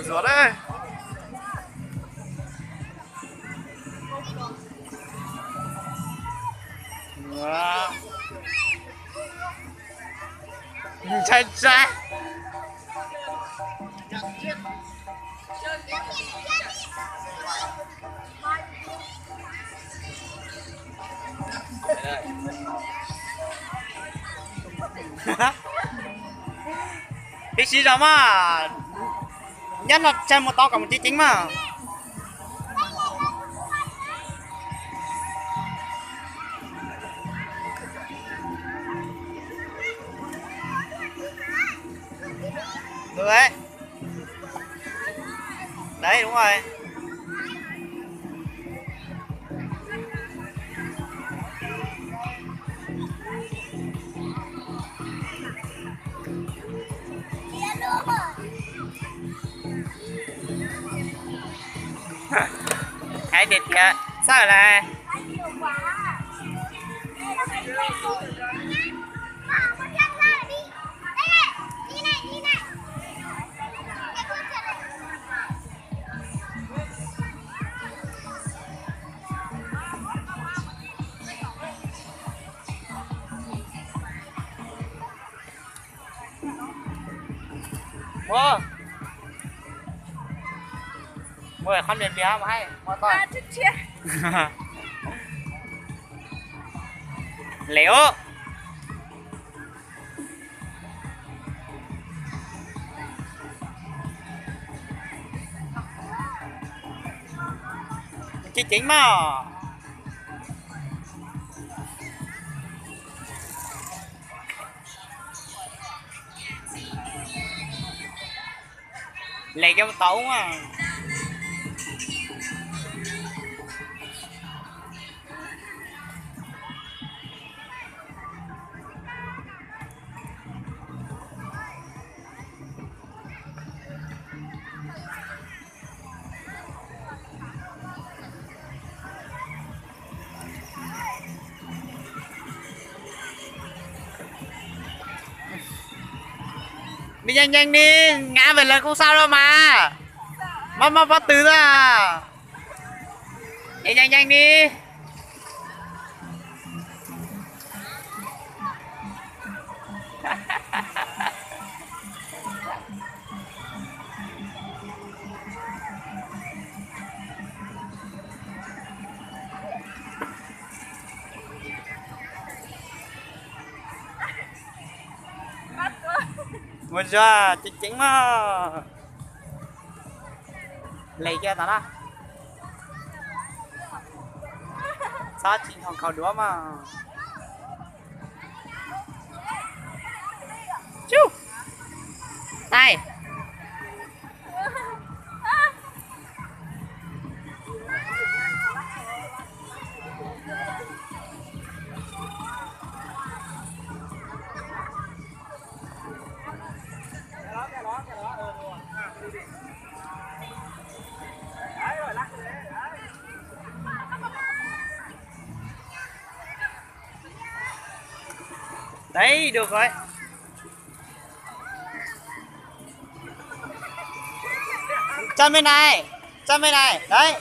Zuav lawm. Ntshai ntshai. Tib si zog mas, nyob no tshaj mus tau kom mus ceev ceev mas. Đấy, đúng rồi. Hais tias tias xawj las. Ua, ua qhov niam liam mas hais ua tau. Lem ub. Ceev ceev mas. Lem cov tau mas. Me yeej yeej ni, ngab ves lawv kuj xauj lawm mas. Maj maj pob tw xwb. Yeej yeej yeej ni. Mus zog ceev ceev mas. Lem kiag tas na. Txhob tsis nqhos khaus duav mas. Tsuj, taij. Đấy, được rồi. Chân bên này, chân bên này, đấy.